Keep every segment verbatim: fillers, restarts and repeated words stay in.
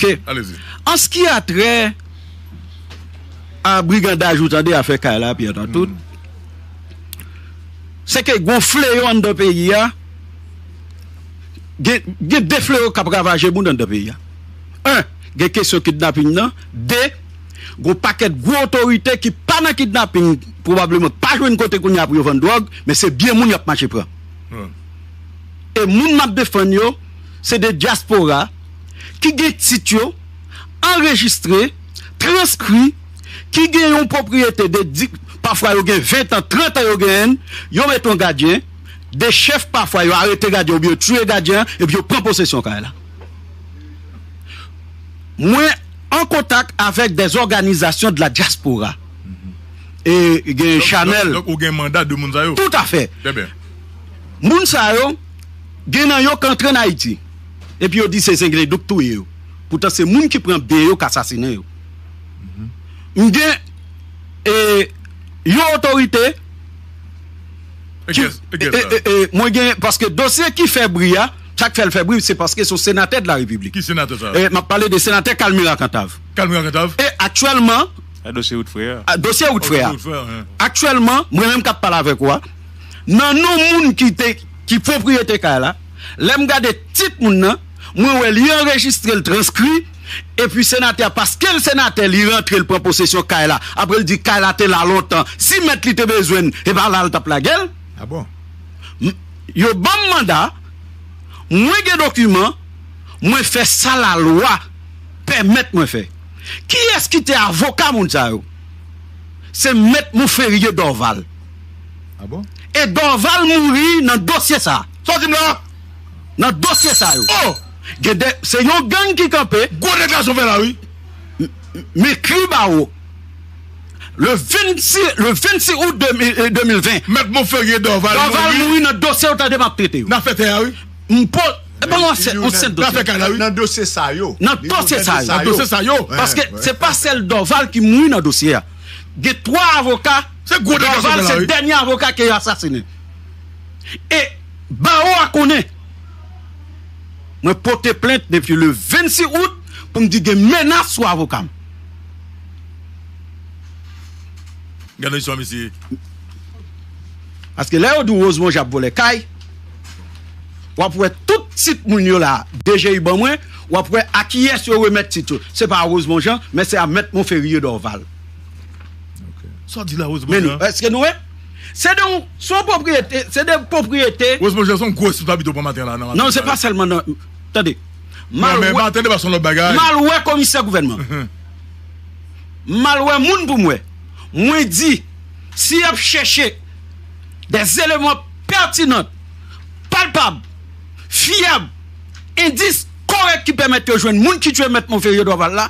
Ok. Allez-y. An ce qui a trait à brigandaj, ou tande afè kay la, Pierre, nan tout. Se ke gon fleyo anndan peyi a. Gen, gen de fleyo k ap ravaje moun anndan peyi a. En, gen kesyon kidnaping nan. De, gon pakèt gwo otorite ki pa nan kidnaping, pwobableman pa jwenn kote kounye a pou yo vann dwòg, men se byen moun y ap mache pran. E moun m ap defann yo, se de dyaspora ki gen tit yo anrejistre, transkri, ki gen yon pwopriyete de di, pafwa yo gen ven tan, trant an yo genyen, yo mete yon gadyen, de chèf pafwa yo arete gadyen oubyen yo tiye gadyen an, epi yo pran posesyon kay la. Mwen an kontak avèk des organisations de la diaspora. E gen Chanèl. Donk, ou gen manda de moun sa yo? Toutafè. Trè byen. Moun sa yo, gen nan yo k antre ann Ayiti. Epi yo di se Zengledouk touye yo. Poutan se moun ki pran byen yo k asasinen yo. M gen, e, yon otorite ki, e, e, e, e, mwen gen, paske dosye ki fè bri a, sa k fè l fè bri, se paske se yon senatè de la Repiblik. Ki senatè sa? E, m ap pale de senatè Calmira Cantave. Calmira Cantave? E aktyèlman, a, dosye Wout Frè a. A, dosye Wout Frè a. Aktyèlman, mwen menm k ap pale avèk ou a, nan non moun ki te, ki pwopriyete kay la, lè m gade tit moun nan, mwen wè li anrejistre, l transkri, epi senatè a, paske l senatè, li rantre, l pran posesyon kay la. Apre l di kay la te la lontan. Si mèt li te bezwen l, e pa la l t ap lage l. A bon? M-, yo ban m manda, mwen gen dokiman, mwen fè sa lalwa pèmèt mwen fè. Kiyès ki te avoka moun sa yo? Se Mèt Monferrier Dorval. A bon? E Dorval mouri nan dosye sa. Sa w di m la? Nan dosye sa yo. Oh! Gen de, se yon gang ki kanpe. Gwo deklarasyon fè la, wi. M-, m-, m ekri ba ou. Le vennsis, le vennsis out de mil, euh, de mil ven. Mèt Monferrier Dorval Dorval mouri. Mouri nan dosye yo tande m ap trete yo. Nan afè tè a, wi. M po-, e ban m yon sèt, yon sèt dosye. Nan afè kay la, wi. Nan dosye sa yo. Nan dosye sa yo. Nan dosye sa yo. Paske se pa sèl Dorval ki mouri nan dosye a. Gen twa avoka. Se gwo deklarasyon fè la, wi. Dorval se dènye avoka ke yo asasinen. E bawo a konnen. Mwen pote plent depi le vennsis out pou m di gen menas sou avoka m. Gade istwa misye. Paske lè yo di w Rose Monjan ap vòlè kay, w ap wè tout tit moun yo la, D G I ban mwen, w ap wè a kiyès yo remèt tit yo. Se pa a Rose Monjan, men se a Mèt Monferrier Dorval. Sa w di la, Rose Monjan? Men nou, èske nou wè? Se de, se yon pwopriyete, se de pwopriyete. Rose Monjan, se yon gwo responsabilite w pran maten la, nan maten la. Non, se pa sèlman nan, tande. M al wè, m al wè komisè gouvènman. M al wè moun pou m wè. Mwen di, si y ap chèche des éléments pertinents, palpab, fyab, endis kòrèk ki pèmèt yo jwenn moun ki tiye Mèt Monferrier Dorval la,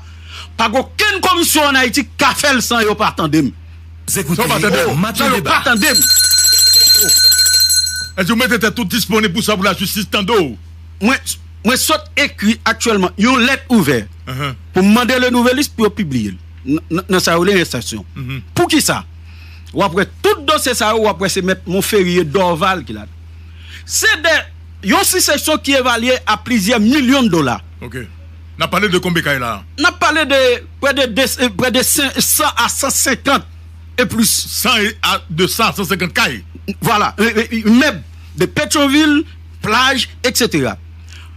pa gen okenn komisyon ann Ayiti k ka fè l san yo pa tande m. San yo pa tande m. San yo pa tande m. Èske w mete tèt ou disponib pou sa, pou lajistis tande w? Mwen, mwen sot ekri aktyèlman yon lèt ouvè pou m mande Le Nouvelliste pou yo pibliye l nan, nan, nan sa yo rele enstriksyon. Poukisa? W ap wè tout dosye sa yo, w ap wè se Mèt Monferrier Dorval ki ladan. Se de, yon siksesyon ki evalye a plizyè milyon dola. Ok. N ap pale de konbyen kay la? N ap pale de prè de de, prè de san a san senkant e plis. San e a, de san a san senkant kay. Vwala, e, e, e, mèb de Petyonvil, plaj, etsetera.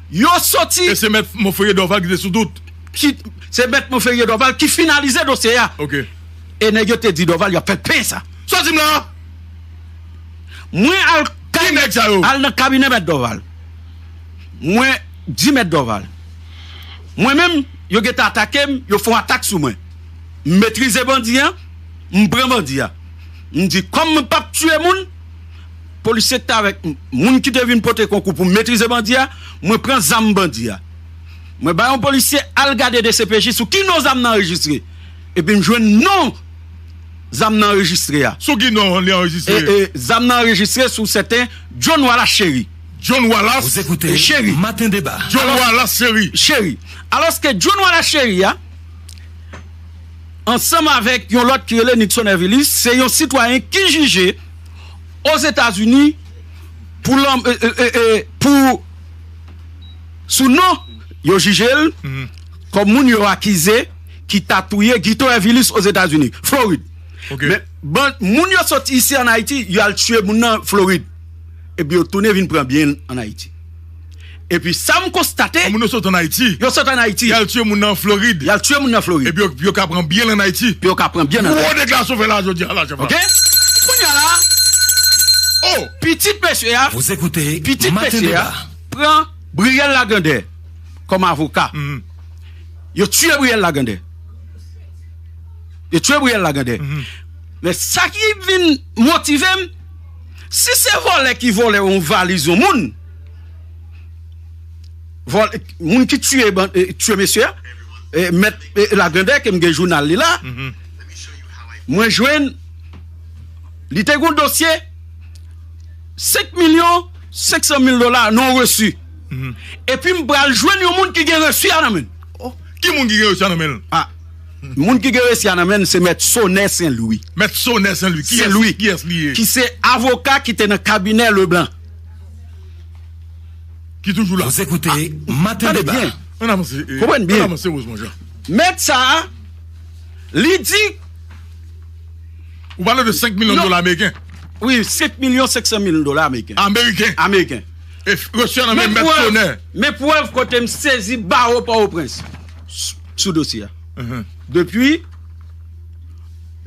Yo soti. E se Mèt Monferrier Dorval ki te sou tout. Ki, se Mèt Monferrier Dorval ki finalize dosye a. Ok. E nèg yo te di Dorval y ap fè l peye sa. Sa w di m la? Mwen al, ki nèg sa yo? Al nan kabinè Mèt Dorval. Mwen di Mèt Dorval, mwen menm, yo gentan atake m, yo fè yon atak sou mwen. M metrize bandi a, m pran bandi a. M di, kòm m p ap tiye moun, polisye ki t avèk m, moun ki te vin pote konkou pou m metrize bandi a, mwen pran zam bandi a. Mwen bay yon polisye al gade D C P J sou ki non zam nan anrejistre. Epi m jwenn non zam nan anrejistre a. Sou ki non li anrejistre? E, e, zam nan anrejistre sou sèten John Wallace Chéry. John Wallace Chéry. Maten Deba. John Wallace Chéry. Chéry. Alòske John Wallace Chéry a, ansanm avèk yon lòt ki rele Nixon Hervilis, se yon sitwayen ki jije Ozetazini pou, e, e, e, e, pou, sou non, yo jije l, kòm moun yo akize ki ta touye Guito Hervilus Ozetazini, Florid. Men ban, moun yo sot isi ann Ayiti, y al tiye moun nan Florid. Epi yo tounen vin pran byen ann Ayiti. Epi sa m konstate, moun yo sot ann Ayiti. Yo sot ann Ayiti. Y al tiye moun nan Florid. Y al tiye moun nan Florid. Epi yo, yo ka pran byen ann Ayiti. Epi yo ka pran byen ann Ayiti. Gwo deklarasyon fè la jodi a la, chèf la. Ok? Kounye a la, oh, pitit mesye a, pitit mesye a pran Briel Lagandè kòm avoka. Yo tiye Briel Lagandè. Yo tiye Briel Lagandè. Men sa ki vin motive m, si se vòlè ki vòlè yon valiz yon moun, vòl, moun ki tiye ban-, eh, tiye mesye a, eh, mèt, eh, Lagandè, ke m gen jounal li la, mwen jwenn li te gon dosye senk milyon senk san mil dola non resi. Epi m pral jwenn yon moun ki gen resi a nan men l. Oh, ki moun ki gen resi a nan men l? Ah, moun ki gen resi a nan men l, se Mèt Sonè Sen Lwi. Mèt Sonè Sen Lwi. Kiyès, kiyès li ye? Ki se avoka ki te nan kabinè Leblanc. Ki toujou la. Vous écoutez Matin Débat. Ann avanse, eh, konprann byen. Ann avanse, Rosemond Jean. Mèt sa a, li di, ou pale de senk milyon dola ameriken. Wi, senk milyon senk san mil dola ameriken. Ameriken. Ameriken. E f-, resi a nan men Mèt Sonè. Men prèv kote m sezi bawo Pòtoprens s-, sou dosye a. Depi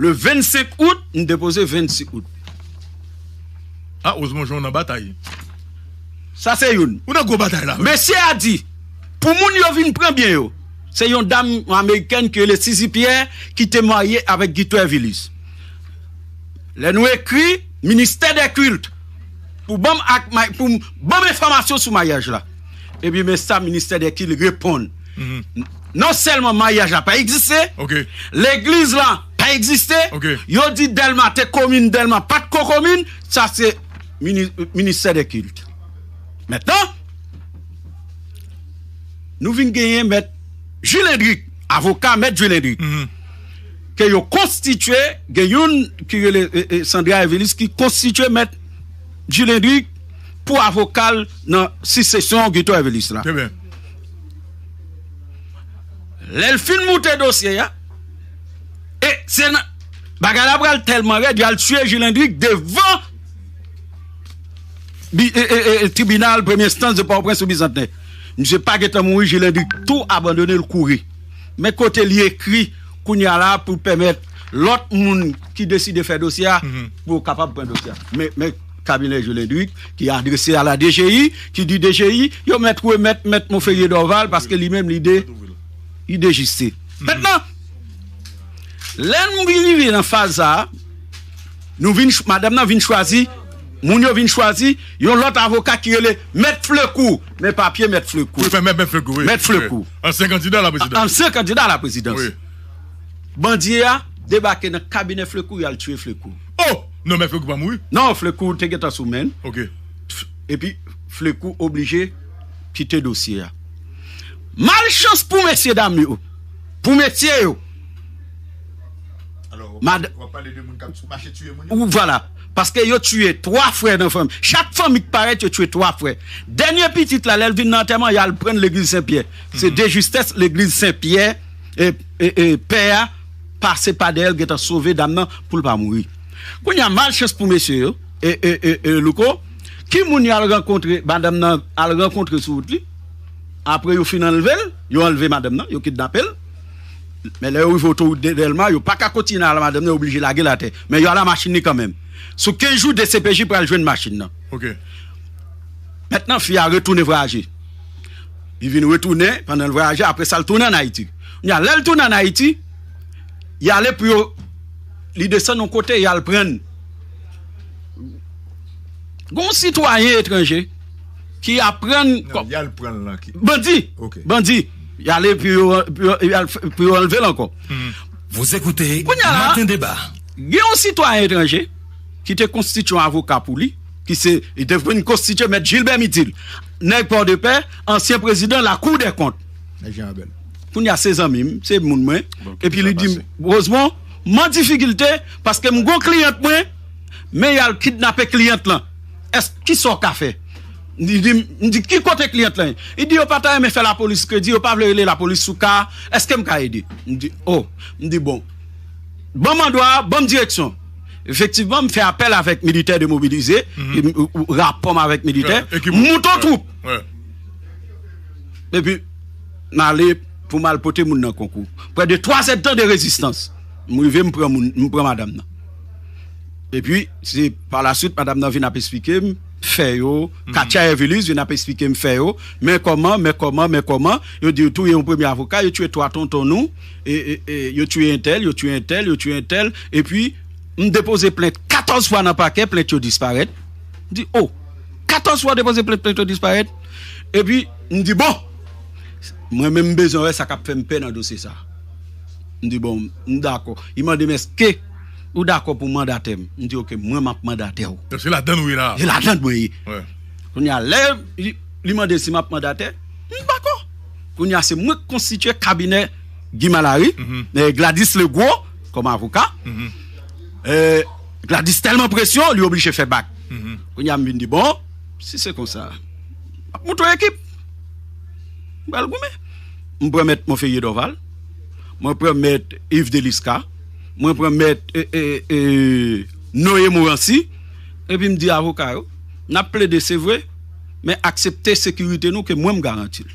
le vennsenk out, m depoze vennsis out. Ah, Rosemond Jean nan batay. Sa se youn. Ou nan gwo batay la, wi. Mesye a di, pou moun yo vin pran byen yo, se yon dam amerikèn ki rele Sizi Pyè ki te marye avèk Guito Hervilus. Lè nou ekri Ministè dè Kilt pou ban m ak may-, pou ban m enfòmasyon sou maryaj la. Epi men sa Ministè dè Kilt reponn. Non sèlman maryaj la pa egziste, legliz la pa egziste, yo di Dèlma te komin, Dèlma pa t ko komin, sa se mini-, Ministè dè Kilt. Mentnan, nou vin genyen Mèt Julendrick, avoka Mèt Julendrick, ke yo konstitye, gen youn ki rele, e, e, Sandra Hervilus ki konstitye Mèt Julendrick pou avoka l nan sisesyon Guito Hervilus la. Trè byen. Lè l fin moute dosye a, e se nan, bagay la pral tèlman rèd, y al tiye Julendrick devan bi-, e, e, e, tribinal premye enstans de Pòtoprens sou Bizantnè. Misye pa gentan mouri, Julendrick tou abandone l kouri. Men kote li ekri kounye a la pou pèmèt lòt moun ki deside fè dosye a, pou yo kapab pran dosye a. Men, men kabinè Julendrick ki adrese a la D G I, ki di D G I, yo mèt remèt Mèt Monferrier Dorval paske li menm li de-, li dejiste. Mentnan, lè nou rive nan faz sa a, nou vin ch-, madanm nan vin chwazi, moun yo vin chwazi yon lòt avoka ki rele Mèt Flecourt. Men papye Mèt Flecourt. Wi, fè Mèt, Mèt Flecourt, wi. Mèt Flecourt. Ansyen kandida a la prezidans. Ansyen kandida a la prezidans. Wi. Bandi a debake nan kabinè Flecourt, y al tiye Flecourt. Oh! Non, men Flecourt pa mouri. Non, Flecourt te gentan sou men l. Ok. Epi Flecourt oblije kite dosye a. Malchans pou mesye dam yo, pou mesye yo. Alò, w ap pale de moun k ap mache tiye moun yo? Ou, vwala. Paske yo tiye twa frè nan fanmi. Chak fanmi k parèt, yo tiye twa frè. Dènye pitit la, lè l vin nan antèman, y al pran l legliz Sen Pyè. Se de justès legliz Sen Pyè, e, e, e, pè a pase pa dèyè l, gentan sove dam nan pou l pa mouri. Kounye a, malchans pou mesye yo, e, e, e, e, Louko, ki moun y al rankontre, madanm nan al rankontre sou wout li, apre yo fin anlve l, yo anlve madanm nan, yo kidnape l. Men lè yo rive otowout de Dèlma, yo pa ka kontinye al madanm nan, yo oblije lage l atè. Men yo al a machin li kanmenm. Sou kenz jou, D C P J pral jwenn machin nan. Ok. Mentnan, fi a retounen vwayaje. Li vin retounen pandan l vwayaje, apre sa, l tounen ann Ayiti. Kounye a, lè l tounen ann Ayiti, y ale pou yo, li desann yon kote, y al pran. Gon sitwayen etranje ki aprann. Non, y al pran l nan ki? Bandi. Ok. Bandi. Y ale pou yo, pou yo, y al, pou yo anlve l ankò. Vous écoutez Kounye a la, Matin Débat. Gen yon sitwayen etranje ki te konstitye yon avoka pou li, ki se, li te vin konstitye Mèt Gilbert Mitil, nèg Pòdepè, ansyen prezidan Lakou dè Kont. Nèg Jan Abèl. Kounye a se zanmi m, se moun mwen. Bon, epi li di m, Rosemond, m an difikilte paske m gon kliyant mwen, men y al kidnape kliyant lan. Èske, kisa w ka fè? Li di, m di, "Ki kote kliyant lan ye?" Li di, "Yo pa ta renmen fè lapolis kredi, yo pa vle rele lapolis sou ka a. Èske m ka ede?" M di, "O." M di, "Bon, ban m andwa, ban m direksyon." Efektivman, m fè apèl avèk militè demobilize, e m- ou- ou- rapò m avèk militè, m moute yon twoup. Epi, m ale pou m al pote moun nan konkou. Prè de twa zèdtan de rezistans. M rive, m pran moun, m pran madanm nan. Epi, se pa la swit, madanm nan vin ap esplike m, fè yo, Katia Hervilus vin ap esplike m fè yo, men kòman, men kòman, men kòman, yo di yo touye yon premye avoka, yo tiye twa tonton nou, e, e, e, yo tiye entèl, yo tiye entèl, yo tiye entèl, epi, m depoze plent katòz fwa nan pakè, plent yo disparèt. M di, o, katòz fwa depoze plent, plent yo disparèt. Epi, m di, bon, mwen menm m bezwen wè sa k ap fè m pè nan dosye sa. M di, bon, m dakò. Li mande m, èske ou dakò pou mandatè m? M di, oke, mwen m ap mandatè w. Se ladann ou ye la. Se ladann mwen ye. Kounye a, lè li, li mande si m ap mandatè, m dakò. Kounye a, se mwen k konstitye kabinè Guy Malary, eh, Gladys Legros, kòm avoka. Eh, Gladys tèlman presyon, li oblije fè bak. Kounye a, m vin di, bon, si se konsa, m ap monte yon ekip. M pral goumen. M pran mèt Monferrier Dorval. Mwen pran mèt Yves Delisca. Mwen pran mèt, eh, eh, eh, Noé Morancy. Epi m di avoka yo, n ap plede, se vre, men aksepte sekirite nou ke mwen m garanti l.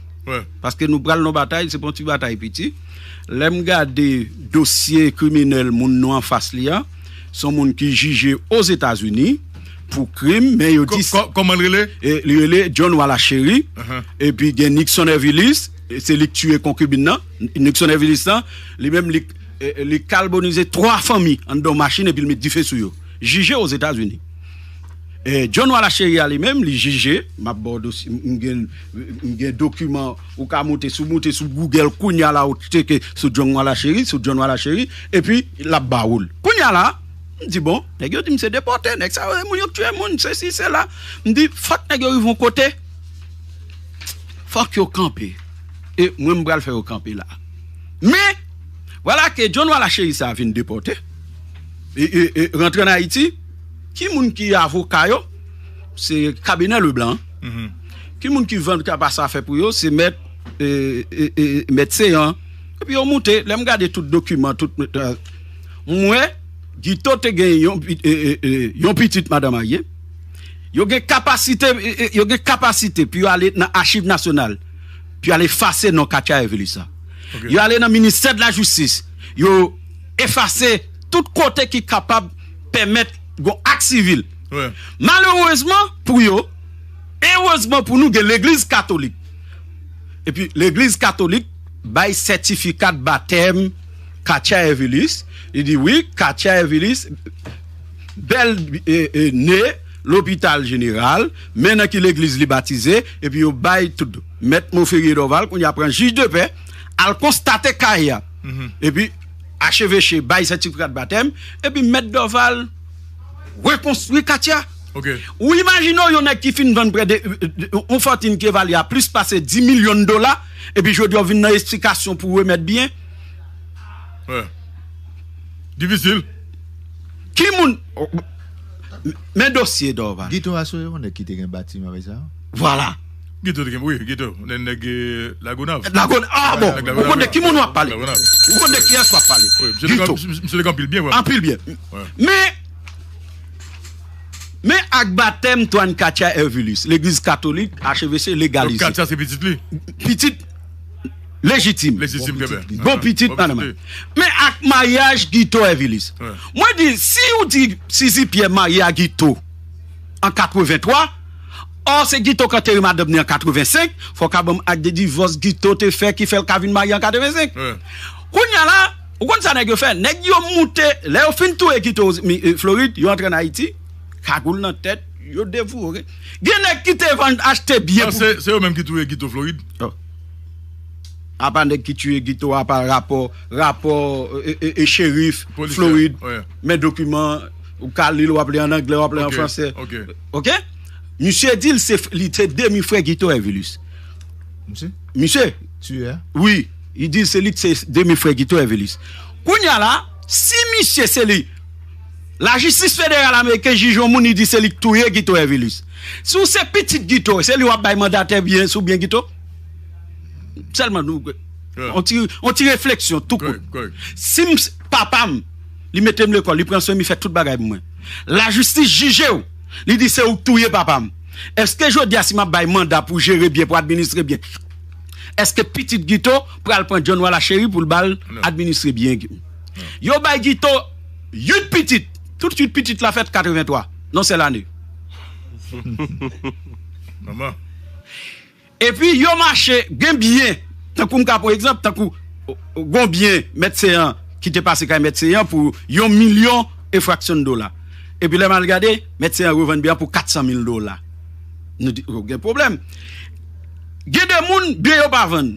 Paske nou pral nan batay, se pa yon ti batay piti. Lè m gade dosye kriminèl moun nou anfas li a, se yon moun ki jije Ozetazini pou krim, men yo di... Kò- kò- Kòman l rele? E, li rele John Wala Chery, epi gen Nixon Hervilus, e se li k tiye konkibin nan. Nixon Hervilus lan, li menm, li, e, li kalbonize twa fanmi anndan yon machin epi l met dife sou yo. Jije Ozetazini. E, John Wala Chery a li menm, li jije, m ap ba w dosye, m gen, m gen dokiman, ou ka moute sou, moute sou Google kounye a la, ou tcheke sou John Wala Chery, sou John Wala Chery, epi l ap ba ou l. Kounye a la, m di, bon, nèg yo di m se depòte, nèg sa yo, moun yo k tiye moun, sesi, sela. M di, fòk nèg yo rive yon kote, fòk yo kanpe. E mwen, m pral fè yo kanpe la. Men, vwala ke John Wala Chery sa vin depòte, e, e, e rantre ann Ayiti. Ki moun ki avoka yo? Se kabinè Leblanc. Ki moun ki vann kaba sa fè pou yo? Se mèt, e, e, e, mèt Seyan. Epi yo moute, lè m gade tout dokiman, tout, e, m wè, Guito te gen yon, pi- e, e, e, yon pitit madan marye. Yo gen kapasite, e, e, yo gen kapasite pou yo ale nan Achiv Nasyonal, pou yo ale efase non Katia Hervilus sa. Yo ale nan ministè de la jistis, yo efase tout kote ki kapab pèmèt gon ak sivil. Malerezman pou yo, erezman pou nou, gen legliz katolik. Epi legliz katolik bay sètifika de batèm Katia Hervilus. Li di, wi, Katia Hervilus bèl, e, e, ne lopital jeneral, men nan ki legliz li batize, epi yo bay tout. Mèt Monferrier Dorval, kounye a pran jij de pè, al konstate kay a. Epi acheveche bay sètifika de batèm, epi mèt Dorval rekonstwi Katia. Ou imajine w yon nèg ki fin vann prè de, yon fòtin ki evalye a plis pase dis milyon dola, epi jodi a w vin nan esplikasyon pou remèt byen. Difisil. Ki moun, men dosye Dorval. Guito a se yon nèg ki te gen batiman avèk sa. Vwala. Guito te gen, wi, Guito, nèg, nèg, e, Lagonav. Lagonav, a bon, ou konn de ki moun w ap pale. Ou konn de kiyès w ap pale. Guito. Misye te gen anpil byen, vrèman. Anpil byen. Men, men ak batèm Twan Katia Hervilus, legliz katolik, acheveche legalize. Donk Katia se pitit li? Pitit lejitim. Lejitim, trè byen. Bon pitit, madanm. Men ak maryaj Guito Hervilus. Mwen di, si ou di Sizi Pyè marye a Guito an katrevenntwa, ò, se Guito k antere madanm ni an katrevensenk, fò w ka ban m ak de divòs Guito te fè ki fè l ka vin marye an katrevensenk. Kounye a la, ou konn sa nèg yo fè? Nèg yo moute, lè yo fin touye Guito, mi- e, Florid, yo antre ann Ayiti, kagoul nan tèt, yo devoure. Gen nèg ki te vann, achte byen pou... Se, se yo menm ki touye Guito Florid? Apa nèg ki tiye Guito, apa rapò, rapò, e, e, e, cherif Florid, men dokiman, ou ka li l, w ap li an anglè, w ap li an fransè. Oke? Misye di l se, li se demi frè Guito Hervilus. Misye? Wi, li di l se li k se demi frè Guito Hervilus. Kounye a la, si misye se li, lajistis federal ameriken jije yon moun, li di se li k touye Guito Hervilus. Si w se pitit Guito, se li w ap bay manda tè byen sou byen Guito? Sèlman nou, on ti, on ti refleksyon, tou kout. Si m, papa m, li mete m lekòl, li pran swen m, li fè tout bagay pou mwen. Lajistis jije w, li di se ou k touye papa m. Èske jodi a, si m ap bay manda pou jere byen, pou administre byen, èske pitit Guito pral pran John Wala Cheri pou l ba l administre byen? Yo bay Guito uit pitit. Tout uit pitit la fèt katrevenntwa, nan sèl ane. Manman. Epi yo mache, gen byen, tankou m ka pran egzanp, tankou gon byen mèt Seyan ki te pase kay mèt Seyan pou yon milyon e fraksyon dola. Epi lè m al gade, mèt Seyan revann byen an pou kat san mil dola. Nou di, "Oh, gen pwoblèm." Gen de moun, byen yo pa vann.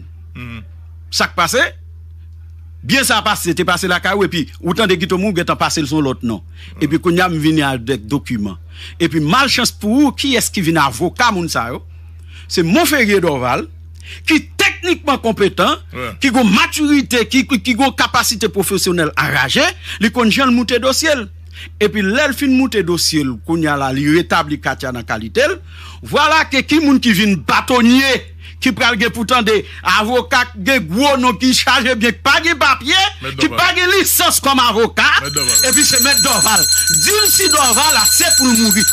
Sa k pase? Byen sa pase, te pase lakay ou, epi ou tande Guito mouri, ou gentan pase l sou lòt non. Epi kounye a, m vini avèk dokiman. Epi malchans pou ou, kiyès ki vin avoka moun sa yo? Se Monferrier Dorval, ki teknikman konpetan, ki gon matirite, ki, ki, ki gon kapasite pwofesyonèl anraje, li konn jan l moute dosye l. Epi lè l fin moute dosye l, kounye a la, li retabli Katia nan kalite l. Vwala ke ki moun ki vin batonye, ki pral gen pou tande avoka k gen gwo non, ki chaje byen, ki pa gen papye, ki pa gen lisans kòm avoka, epi se mèt Dorval. Di m si Dorval la, se pou l mouri.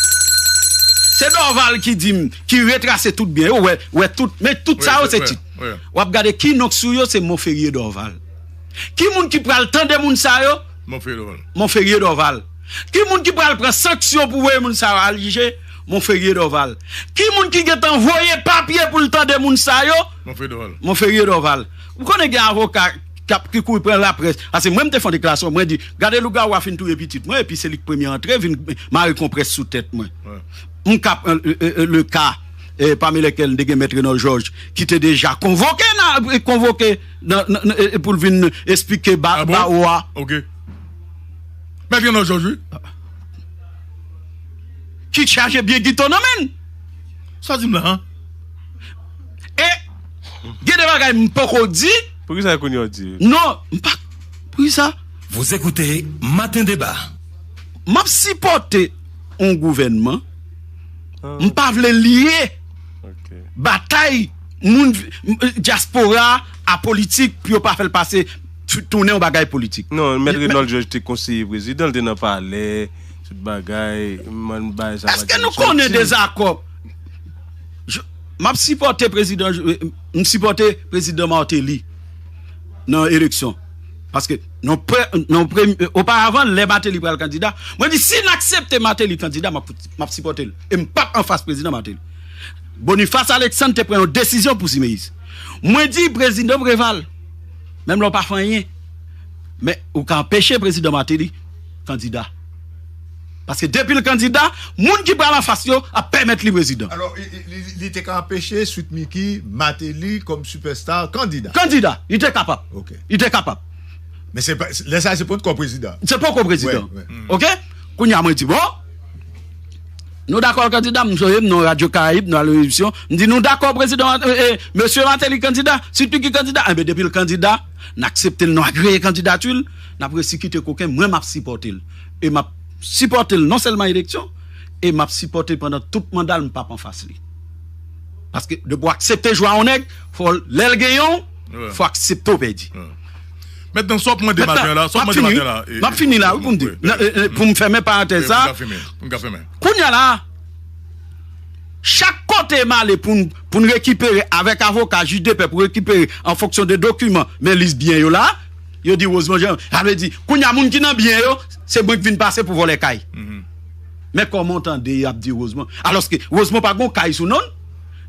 Se Dorval ki di m, ki retrase tout byen yo, wè, wè tout, men tout sa yo se tit. W ap gade ki non k sou yo, se Monferrier Dorval. Ki moun ki pral tande moun sa yo? Monferrier Dorval. Monferrier Dorval. Ki moun ki pral pran sanksyon pou voye moun sa yo al jije? Monferrier Dorval. Ki moun ki gentan voye papye pou l tande moun sa yo? Monferrier Dorval. Monferrier Dorval. Ou konnen gen avoka k ap, ki kouri pran laprès. Paske mwen, m te fè yon deklarasyon, mwen di, "Gade lougawou a fin touye pitit mwen, epi se li k premye antre, vin mare konprès sou tèt mwen." M k ap, euh, euh, euh, le ka, eh, pami lèkèl te gen mèt Renòl Jòj, ki te deja konvoke nan, konvoke nan, nan, nan, eh, pou l vin esplike ba, bawo a. Mèt Renòl Jòj, wi. Ki chaje byen Guito nan men l. Sa w di m la, an? E gen de bagay m poko di. Poukisa kounye a w di? Non, m pa. Poukisa? Vous écoutez Matin Débat. M ap sipòte yon gouvènman. M pa vle lye batay moun, dyaspora a politik pou yo pa fè l pase, tounen yon bagay politik. Non, mèt Renòl Jòj te konseye prezidan, l te nan palè, tout bagay, m bay sa. Èske nou konnen dezakò? M ap sipòte prezidan, m sipòte prezidan Martelly nan eleksyon. Paske nan pre, nan pre, oparavan, lè Martelly pral kandida, mwen di si n aksepte Martelly kandida, m ap, m ap sipòte l. E m p ap anfas prezidan Martelly. Boniface Alexandre te pran yon desizyon pou Simeyis. Mwen di prezidan Preval, menm lè w pa fè anyen, men ou ka anpeche prezidan Martelly kandida. Paske depi l kandida, moun ki pral anfas yo ap pèmèt li prezidan. Alò, li, li, li, li te ka anpeche Sweet Micky, Martelly kòm sipèsta kandida. Kandida, li te kapab. Li te kapab. Men se pa, lè sa a, se poko prezidan. Se poko prezidan. Oke? Kounye a, mwen di, bon, nou dakò l kandida, m sonje m nan Radyo Karayib, nan rezolisyon, m di, nou dakò prezidan, eh, eh, mesye Martelly kandida, Sweet Micky kandida. Enben, depi l kandida, n aksepte l, nou agreye kandidati l, n ap resi kite koken, mwen, m ap sipòte l. E m ap sipòte l non sèlman eleksyon, e m ap sipòte l pandan tout manda l, m p ap anfas li. Paske depi w aksepte jwe a yon nèg, fò l, lè l genyen w, fò aksepte w pèdi. Mentnan, sa w ap mande maten la, sa w ap mande maten la, m ap fini la, wi, pou m di, pou m fèmen parantèz sa. Kounye a la, chak kote m ale pou n, pou n rekipere avèk avoka, jij de pè, pou rekipere an fonksyon de dokiman, men lis byen yo la, yo di Rosemond Jean, sa vle di, kounye a moun ki nan byen yo, se mwen k vin pase pou vòlè kay. Men kòman w tande y ap di Rosemond? Alòske Rosemond pa gon kay sou non l.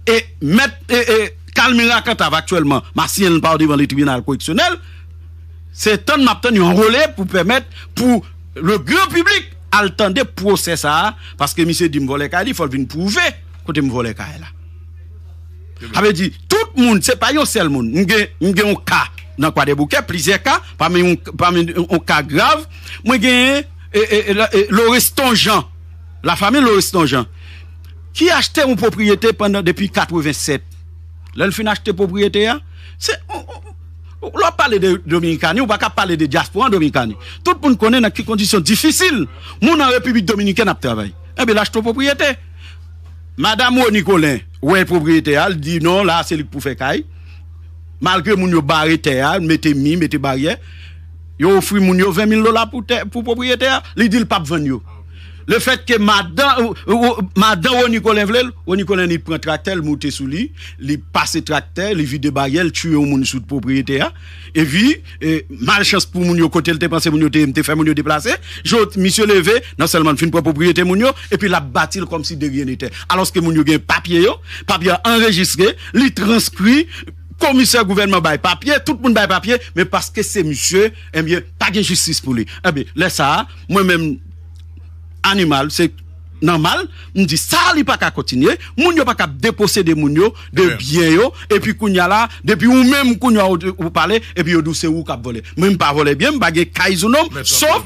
E mèt, e, e, Calmira Cantave aktyèlman, Masiyen l pa devan le tribinal koreksyonèl, se tann m ap tann yo anwole pou pèmèt pou le gran piblik al tande pwosè sa a, paske misye di m vòlè kay li, fò l vin pwouve kote m vòlè kay la. Sa vle di, tout moun, se pa yon sèl moun. M gen, m gen yon ka nan Kwadèboukè, plizyè ka, pami yon, pami yon ka grav, mwen gen, e, e, e, la, e, Loreston Jean, lafanmi Loreston Jean, ki achte yon pwopriyete pandan, depi katrevennsèt. Lè l fin achte pwopriyete a, se, ou, ou, ou, lè w ap pale de Dominikani, ou pa ka pale de dyaspora an Dominikani. Tout moun konnen nan ki kondisyon difisil moun an Repiblik Dominikèn ap travay. Enben, l achte yon pwopriyete. Madanm Rony Colin wè pwopriyetè a, li di non, la se li k pou fè kay. Malgre moun yo bare tè a, mete mi, mete baryè, yo ofri moun yo ven mil dola pou tè, pou pwopriyetè a, li di l p ap vann yo. Lefètke madan, ou- ou- madan Rony Colin vle l, Rony Colin li pran traktè, l moute sou li, li pase traktè, li vide baryè, l tiye yon moun sou pwopriyete a. Epi, e, malchans pou moun yo, kote l te panse moun yo te ye, m te fè moun yo deplase. Jodi, misye leve, non sèlman l fin pran pwopriyete moun yo, epi l ap bati l kòmsi de ryen nete. Alòske moun yo gen papye yo, papye a anrejistre, li transkri, komisè gouvènman bay papye, tout moun bay papye, men paske se misye, ebyen, pa gen jistis pou li. Ebyen, lè sa a, mwen menm, animal, se nòmal, m di sa li pa ka kontinye, moun yo pa ka deposede moun yo de byen yo, epi kounye a la, depi ou menm kounye a ou, ou pale, epi yo di w se ou k ap vòlè. Mwen m pa vòlè byen, m pa gen kay sou non m, sof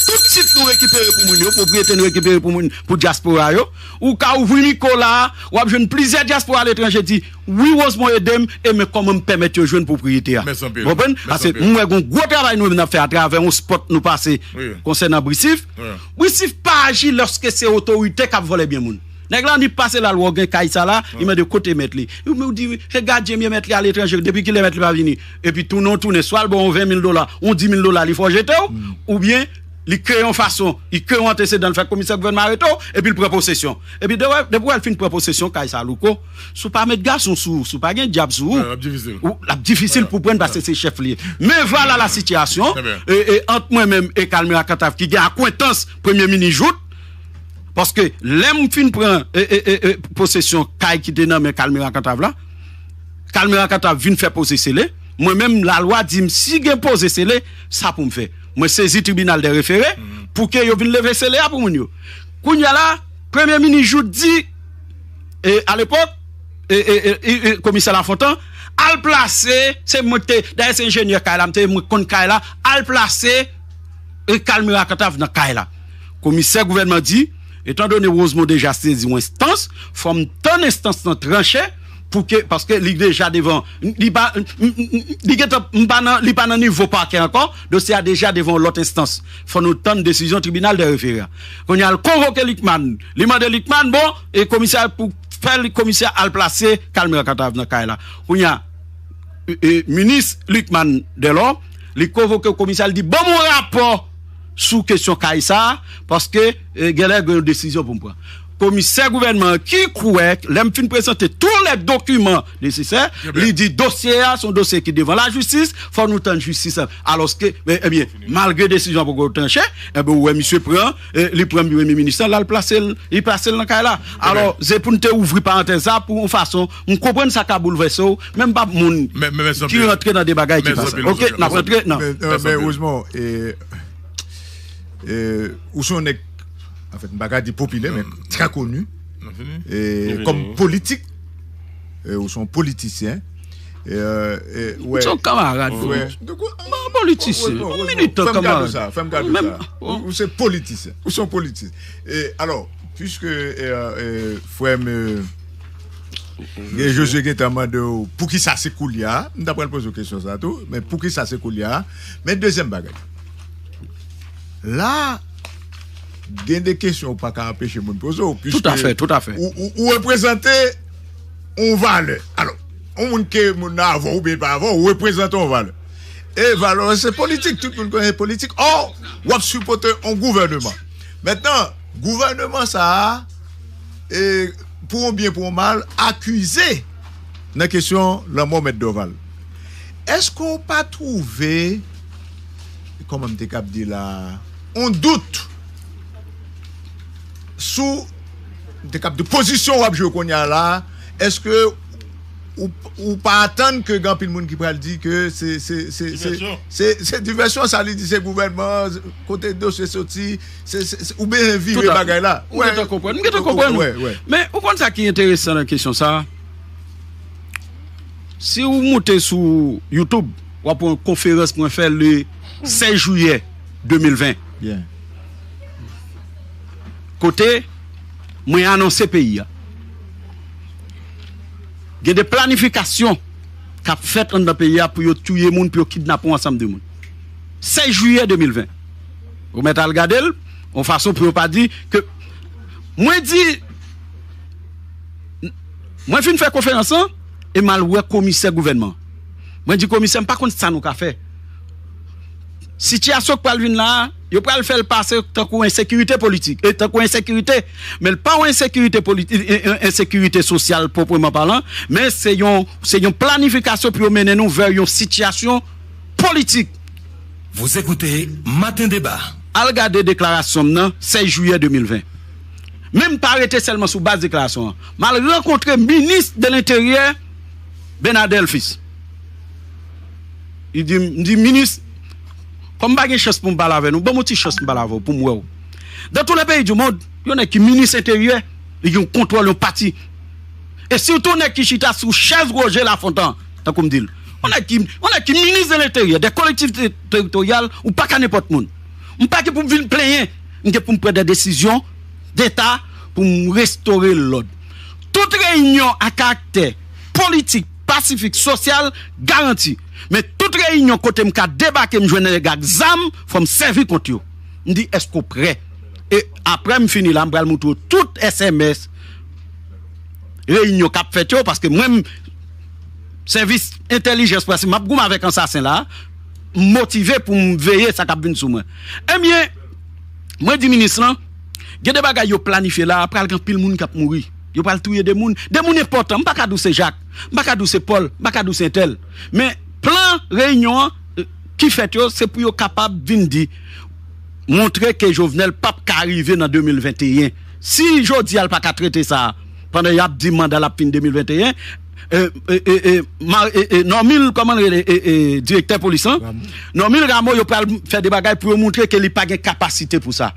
tout tit nou rekipere pou moun yo, pwopriyete nou rekipere pou moun, pou dyaspora yo, ou ka ouvri mikwo la, w ap jwenn plizyè dyaspora aletranje di, wi, Rosemond ede m, e men kòman m pèmèt yo jwenn pwopriyete a. Mèsi anpil. Ou konprann? Paske m wè gon gwo travay nou menm n ap fè atravè yon spot nou pase konsènan Brisif. Brisif pa aji lòske se otorite k ap vòlè byen moun. Nèg la ni pase la, l wè w gen kay sa la, li mande kote mèt li. Ou di, se gadyen m ye, mèt li aletranje, depi kilè mèt li pa vini? Epi tounen w tounen, swa l ba w yon ven mil dola, yon di mil dola, li fò jete w, oubyen li kreye yon fason, li kreye yon antesedan, l fè komisè gouvènman arete w, epi l pran posesyon. Epi depi, depi w wè l fin pran posesyon kay sa, Louko, si w pa met gason sou ou, si w pa gen dyab sou ou, l ap difisil pou pran l paske se chèf li ye. Men vwala la sitiyasyon, e, e, ant mwen menm e Kalmera Kantav ki gen akwentans Premye Minis Jouthe, paske lè m fin pran, e, e, e, e, posesyon kay ki te nan men Kalmera Kantav la, Kalmera Kantav vin fè poze sele. Mwen menm, lalwa di m si gen poze sele, sa pou m fè. Mwen sezi tribinal dè refere pou ke yo vin leve sele a pou moun yo. Kounye a la, Premye Minis Jouthe di, e, alepòk, e, e, e, e, e, komisè Lafontan, al plase, se mwen ki te, dayè se enjenyè kay la, m te, mwen konn kay la, al plase, e, Kalmera Kantav nan kay la. Komisè gouvènman di, etandone Rosemond deja sezi yon enstans, fò m tann enstans lan tranche, pou ke, paske li deja devan, li pa, li gentan, m pa nan, li pa nan nivo pakè ankò, dosye a deja devan yon lòt enstans. Fò nou tann desizyon tribinal dè refere a. Kounye a, l konvoke Lucmane, li mande Lucmane, bon, e komisè pou fè li komisè al plase Kalmera Kantav nan kay la. Kounye a, e, e, minis Lucmane Delorme, li konvoke komisè, li di, ban m yon rapò sou kesyon kay sa a, paske, e, genlè gen yon desizyon pou m pran. Komisè gouvènman an ki kwè, lè m fin prezante tous les documents nécessaires, li di dosye a se yon dosye ki devan lajistis, fò nou tann jistis la. Alòske, men, ebyen, malgre desizyon an poko tranche, ebyen, ou wè misye pran, e, li pran premye minis lan, l al plase l, li plase l nan kay la. Alò, se pou n te ouvri parantèz sa pou yon fason, m konprann sa ka boulvèse w, men m pa moun ki rantre nan de bagay ki pa sa. Ok, n ap rantre nan. Men, men, men, Rosemond, e, e, ou se yon nèg, anfèt, m pa ka di popilè, men trè koni, e, kòm politik, e, ou se yon politisyen, e, e, wè. Se yon kanmarad, wi. Mwen politisyen, mwen militan, kanmarad. Fè m gade sa, fè m gade sa. Ou, ou se politisyen, ou se yon politisyen. E, alò, piske, e, e, frè m, e, gen Josue gentan mande w, poukisa se koulye a? M ta pral poze w kesyon sa tou, men poukisa se koulye a? Men dezyèm bagay. La, gen de kesyon ou pa ka anpeche moun poze w, piske ou, ou, ou reprezante yon valè. Alò, yon moun ke moun nan avè w oubyen pa avè w, ou reprezante yon valè. E valè se politik, tout moun konnen politik. Ò, w ap sipòte yon gouvèneman. Mentnan, gouvèneman sa a, e, pou yon byen, pou yon mal, akize nan kesyon lanmò Mèt Dorval. Èske w pa twouve, kòman m te kab di la, yon dout sou, m te kab di, pozisyon w ap jwe kounye a la, èske ou, ou pa atann ke gen anpil moun ki pral di ke se, se, se, se, se, se divèsyon, sa li di se gouvènman, kote dosye soti, se, se, se, ou bezwen vire bagay la. M gentan konprann, m gentan konprann ou. Men, ou konn sa ki enteresan nan kesyon sa a? Si ou moute sou YouTube, w ap wè yon konferans mwen fè le sèz jiyè de mil ven. Kote mwen anonse peyi a. Gen de planifikasyon k ap fèt anndan peyi a pou yo touye moun, pou yo kidnape yon ansanm de moun. Sèz jiyè de mil ven. Ou mèt al gade l, yon fason pou yo pa di ke mwen di Mwen fin fè konferans lan e m al wè komisè gouvènman. Mwen di komisè, m pa konn sa nou ka fè. Sitiyasyon k pral vin la a, yo pral fè l pase tankou ensekirite politik, e tankou ensekirite, men l pa yon ensekirite politik, ensekirite sosyal pwopreman palan, men se yon, se yon planifikasyon pou yo mennen nou vè yon sitiyasyon politik. Vous écoutez Matin Débat. Al gade deklarasyon m nan sèz jiyè de mil ven. Men m pa rete sèlman sou baz deklarasyon an. M al rankontre minis de lenteryè Bernard Delfis. Li di, m di, minis, kòm m pa gen chans pou m pale avè nou, ban m yon ti chans m pale avè w pou m wè w. Dans tous les pays du monde, yon nèg ki minis enteryè, li gen yon kontwòl yon pati. E sitou nèg ki chita sou chèz Roger Lafontant, tankou m di l. Yon nèg ki, yon nèg ki minis de lenteryè, de kolektivite teritoryal, ou pa ka nenpòt moun. M pa gen pou m vin plenyen, m gen pou m pran de desizyon deta pou m restore lòd. Tout reyinyon a karaktè politik, pasifik, sosyal garanti. Men tout reyinyon kote m ka debake, m jwenn nèg ak zam, fò m sèvi kont yo. M di, èske w prè? E apre m fini la, m pral moutre w tout S M S reyinyon k ap fèt yo, paske mwen, m, sèvis entèlijans, paske m ap goumen avèk ansasen la, m motive pou m veye sa k ap vin sou mwen. Ebyen, mwen di minis lan, gen de bagay yo planifye la, pral gen anpil moun k ap mouri. Yo pral touye de moun, de moun enpòtan. M pa ka di w se Jak, m pa ka di w se Pòl, m pa ka di w se entèl. Men plan reyinyon an, eh, ki fèt yo, se pou yo kapab vin di, montre ke Jovenel p ap ka rive nan de mil venteyen. Si jodi a l pa ka trete sa, pandan y ap di manda l ap fin de mil venteyen, e, e, e, e, ma- e, e, Normil, kòman l rele, e, e, direktè polis lan? Rameau. Normil Rameau, yo pral fè de bagay pou yo montre ke li pa gen kapasite pou sa.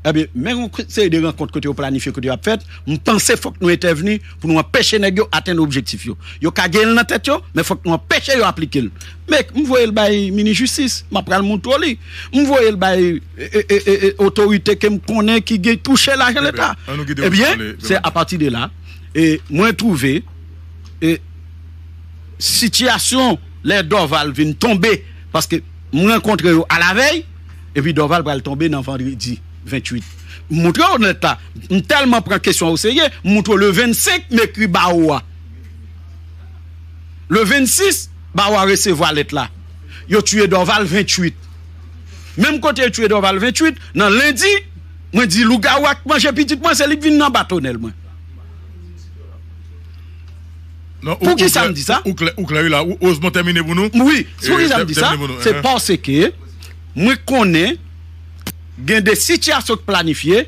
Ebyen, men yon seri de rankont kote yo planifye, kote y ap fèt, m panse fòk nou entèvni pou nou anpeche nèg yo atenn objektif yo. Yo ka gen l nan tèt yo, men fòk nou anpeche yo aplike l. Men m voye l bay minis jistis, m ap pral moutre w li. M voye l bay, e, e, e, e, e, otorite ke m konnen ki gen touche lajan Leta. Ebyen, se apati de la, e mwen twouve, e, sitiyasyon lè Dorval vin tonbe, paske m rankontre yo alavèy, epi Dorval pral tonbe nan vandredi venntuit. M moutre w nèt la, m tèlman pran kesyon an oserye, m moutre w le vennsenk, m ekri bawo a. Le vennsis, bawo a resevwa lèt la. Yo tiye Dorval venntuit. Menm kote yo tiye Dorval venntuit, nan lendi, mwen di lougawou a k manje pitit mwen, se li k vin nan batonèl mwen. Non, ou, Poukisa ou klè, m di sa? Ou, ou klè, ou klè, wi, la. Ou, Osmond tèmine pou nou. Wi, e, poukisa m di sa? Tèmine pou nou. Se paske mwen konnen gen de sitiyasyon k planifye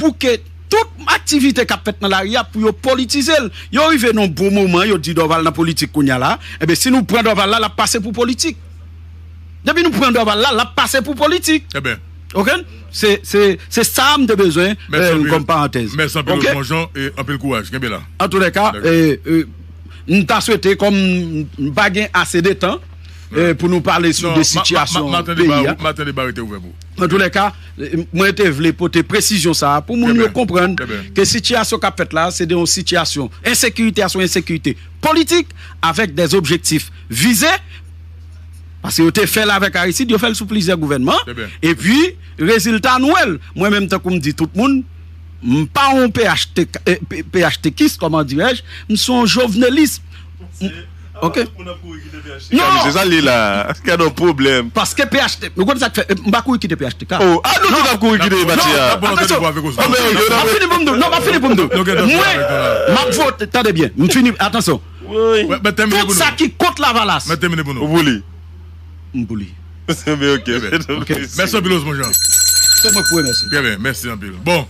pou ke tout aktivite k ap fèt nan lari a pou yo politize l. Yo rive nan bon moman, yo di Dorval nan politik kounye a la. Ebyen, si nou pran Dorval la, l ap pase pou politik. Depi nou pran Dorval la, l ap pase pou politik. Ebyen. Oke? Se, se, se sa m te bezwen, e, kòm parantèz. Mèsi anpil, Osmond Jean, e anpil kouraj. Kenbe la. Antouka, e, e, m ta swete, kòm m pa gen ase de tan, e, pou nou pale sou de sitiyasyon peyi a. Maten deba rete ouvè pou ou. Antouka, e, mwen te vle pote presizyon sa a pou moun yo konprann ke sitiyasyon k ap fèt la, se de yon sitiyasyon, ensekirite a se yon ensekirite politik avèk de objektif vize. Paske yo te fè l avèk Aristide, yo fè l sou plizyè gouvènman. Epi, rezilta nou wè l. Mwen menm, tankou m di tout moun, m pa yon P H T K, e, P-, P H T K is, kòman dirèj, m se yon jovenelis. M, oke? Non! Se sa li la. Gade yon pwoblèm. Paske P H T, nou konn sa k fè, e, m pa kouri kite P H T K. Oh, a nou ki t ap kouri kite pati a. Atansyon, m ap fini pou m di w, non, m ap fini pou m di w. Mwen, m ap vote, tande byen, m fini, atansyon. Tout sa ki kont Lavalas. Mèt tèmine pou nou. Ou pou li. M pou li. Mèsi anpil, Osmond Jean. Se mwen k pou remèsye. Trè byen, mèsi anpil. Bon,